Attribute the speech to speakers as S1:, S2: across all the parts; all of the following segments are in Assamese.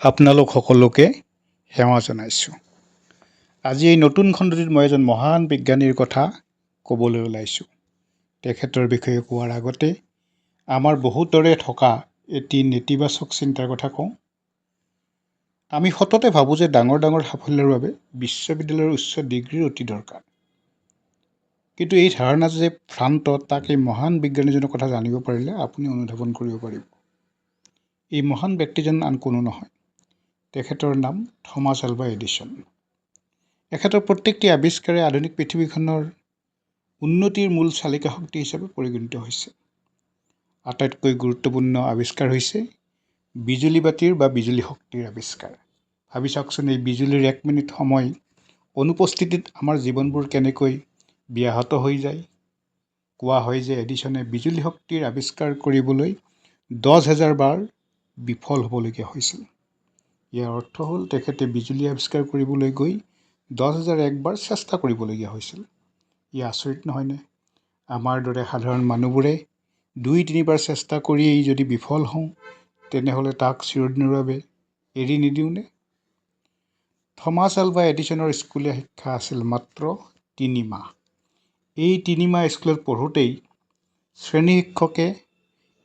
S1: আপোনালোক সকলোকে সেৱা জনাইছোঁ। আজি এই নতুন খণ্ডটিত মই এজন মহান বিজ্ঞানীৰ কথা ক'বলৈ ওলাইছোঁ। তেখেতৰ বিষয়ে কোৱাৰ আগতে আমাৰ বহুতৰে থকা এটি নেতিবাচক চিন্তাৰ কথা কওঁ। আমি সততে ভাবোঁ যে ডাঙৰ ডাঙৰ সাফল্যৰ বাবে বিশ্ববিদ্যালয়ৰ উচ্চ ডিগ্ৰীৰ অতি দৰকাৰ। কিন্তু এই ধাৰণা যে ভ্ৰান্ত, তাক এই মহান বিজ্ঞানীজনৰ কথা জানিব পাৰিলে আপুনি অনুধাৱন কৰিব পাৰিব। এই মহান ব্যক্তিজন আন কোনো নহয়, তেখেতৰ নাম থমাছ আলভা এডিছন। এখেতৰ প্ৰত্যেকটি আৱিষ্কাৰে আধুনিক পৃথিৱীখনৰ উন্নতিৰ মূল চালিকা শক্তি হিচাপে পৰিগণিত হৈছে। আটাইতকৈ গুৰুত্বপূৰ্ণ আৱিষ্কাৰ হৈছে বিজুলী বাতিৰ বা বিজুলী শক্তিৰ আৱিষ্কাৰ। ভাবি চাওকচোন, এই বিজুলীৰ এক মিনিট সময় অনুপস্থিতিত আমাৰ জীৱনবোৰ কেনেকৈ ব্যাহত হৈ যায়। কোৱা হয় যে এডিছনে বিজুলী শক্তিৰ আৱিষ্কাৰ কৰিবলৈ 10,000 বাৰ বিফল হ'বলগীয়া হৈছিল। ইয়াৰ অৰ্থ হ'ল, তেখেতে বিজুলী আৱিষ্কাৰ কৰিবলৈ গৈ 10,001 বাৰ চেষ্টা কৰিবলগীয়া হৈছিল। ই আচৰিত নহয়নে? আমাৰ দৰে সাধাৰণ মানুহবোৰে দুই তিনিবাৰ চেষ্টা কৰিয়েই যদি বিফল হওঁ, তেনেহ'লে তাক চিৰদিনৰ বাবে এৰি নিদিওঁনে? থমাছ আলভা এডিছনৰ স্কুলীয়া শিক্ষা আছিল মাত্ৰ 3 মাহ। এই 3 মাহ স্কুলত পঢ়োঁতেই শ্ৰেণী শিক্ষকে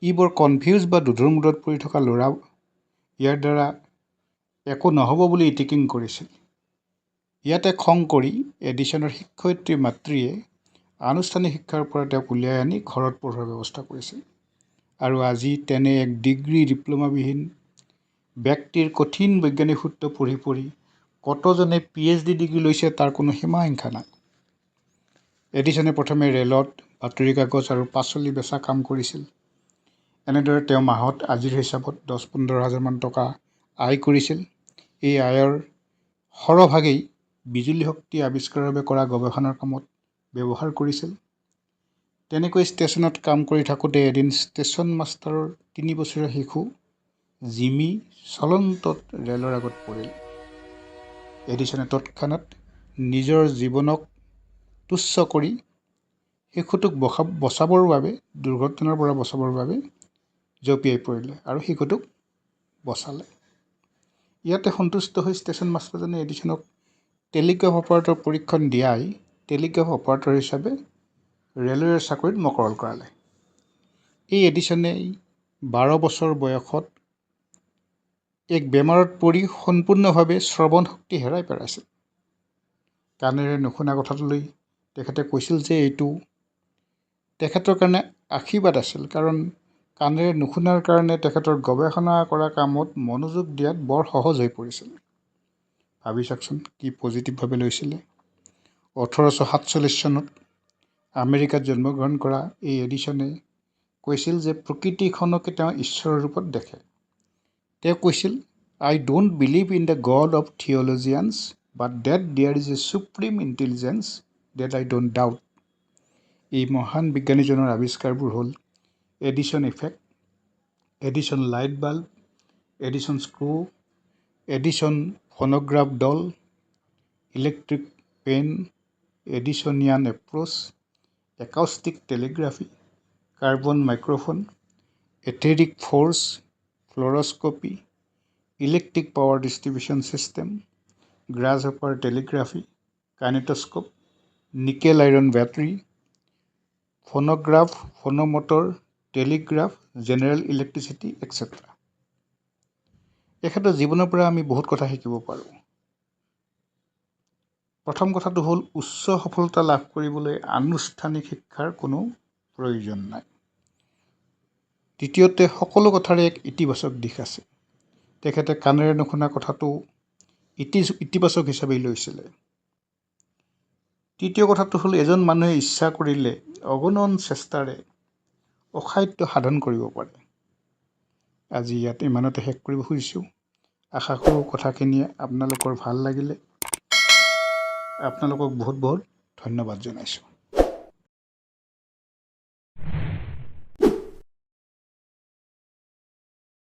S1: "ই বৰ কনফিউজ বা দোধোৰ মোধোৰত পৰি থকা ল'ৰা, ইয়াৰ দ্বাৰা একো নহ'ব" বুলি ইতিকিং কৰিছিল। ইয়াতে খং কৰি এডিছনৰ শিক্ষয়িত্ৰী মাতৃয়ে আনুষ্ঠানিক শিক্ষাৰ পৰা তেওঁক উলিয়াই আনি ঘৰত পঢ়োৱাৰ ব্যৱস্থা কৰিছিল। আৰু আজি তেনে এক ডিগ্ৰী ডিপ্ল'মাবিহীন ব্যক্তিৰ কঠিন বৈজ্ঞানিক সূত্ৰ পঢ়ি পঢ়ি কতজনে পিএইচডি ডিগ্ৰী লৈছে, তাৰ কোনো সীমা সংখ্যা নাই। এডিছনে প্ৰথমে ৰেলত বাতৰি কাগজ আৰু পাচলি বেচা কাম কৰিছিল। এনেদৰে তেওঁ মাহত আজিৰ হিচাপত 10-15 হাজাৰমান টকা আয় কৰিছিল। এই আয়ৰ সৰহভাগেই বিজুলী শক্তি আৱিষ্কাৰৰ বাবে কৰা গৱেষণাৰ কামত ব্যৱহাৰ কৰিছিল। তেনেকৈ ষ্টেচনত কাম কৰি থাকোঁতে এদিন ষ্টেচন মাষ্টাৰৰ 3 বছৰীয়া শিশু জিমি চলন্তত ৰেলৰ আগত পৰিল। এডিছনে তৎক্ষণাত নিজৰ জীৱনক তুচ্ছ কৰি শিশুটোক বচাবৰ বাবে, দুৰ্ঘটনাৰ পৰা বচাবৰ বাবে জঁপিয়াই পৰিলে আৰু শিশুটোক বচালে। ইয়াতে সন্তুষ্ট হৈ ষ্টেচন মাষ্টাৰজনে এডিছনক টেলিগ্ৰাফ অপাৰেটৰ প্ৰশিক্ষণ দিয়াই টেলিগ্ৰাফ অপাৰেটৰ হিচাপে ৰেলৱেৰ চাকৰিত মকৰল কৰালে। এই এডিছনেই 12 বছৰ বয়সত এক বেমাৰত পৰি সম্পূৰ্ণভাৱে শ্ৰৱণ শক্তি হেৰাই পেলাইছিল। কাণেৰে নুশুনা কথাটোলৈ তেখেতে কৈছিল যে এইটো তেখেতৰ কাৰণে আশীৰ্বাদ আছিল, কাৰণ কাণেৰে নুশুনাৰ কাৰণে তেখেতৰ গৱেষণা কৰা কামত মনোযোগ দিয়াত বৰ সহজ হৈ পৰিছিল। ভাবি চাওকচোন, কি পজিটিভভাৱে লৈছিলে। 1847 চনত আমেৰিকাত জন্মগ্ৰহণ কৰা এই এডিছনে কৈছিল যে প্ৰকৃতিখনকে তেওঁ ঈশ্বৰৰ ৰূপত দেখে। তেওঁ কৈছিল, "I don't believe in the God of theologians, but that there is a supreme intelligence, that I don't doubt." এই মহান বিজ্ঞানীজনৰ আৱিষ্কাৰবোৰ হ'ল Edison effect, Edison light bulb, Edison screw, Edison phonograph doll, electric pen, Edisonian approach, acoustic telegraphy, carbon microphone, etheric force, fluoroscopy, electric power distribution system, grasshopper telegraphy, kinetoscope, nickel iron battery, phonograph, phonomotor, telegraph, general electricity, etcetera. এখেতৰ জীৱনৰ পৰা আমি বহুত কথা শিকিব পাৰোঁ। প্ৰথম কথাটো হ'ল, উচ্চ সফলতা লাভ কৰিবলৈ আনুষ্ঠানিক শিক্ষাৰ কোনো প্ৰয়োজন নাই। দ্বিতীয়তে, সকলো কথাৰে এক ইতিবাচক দিশ আছে। তেখেতে কাণেৰে নুশুনা কথাটো ইতিবাচক হিচাপেই লৈছিলে। তৃতীয় কথাটো হ'ল, এজন মানুহে ইচ্ছা কৰিলে অগণন চেষ্টাৰে অসাধ্য সাধন কৰিব পাৰে। আজি ইয়াত ইমানতে শেষ কৰিব খুজিছোঁ। আশা কৰোঁ কথাখিনিয়ে আপোনালোকৰ ভাল লাগিলে। আপোনালোকক বহুত বহুত ধন্যবাদ জনাইছোঁ।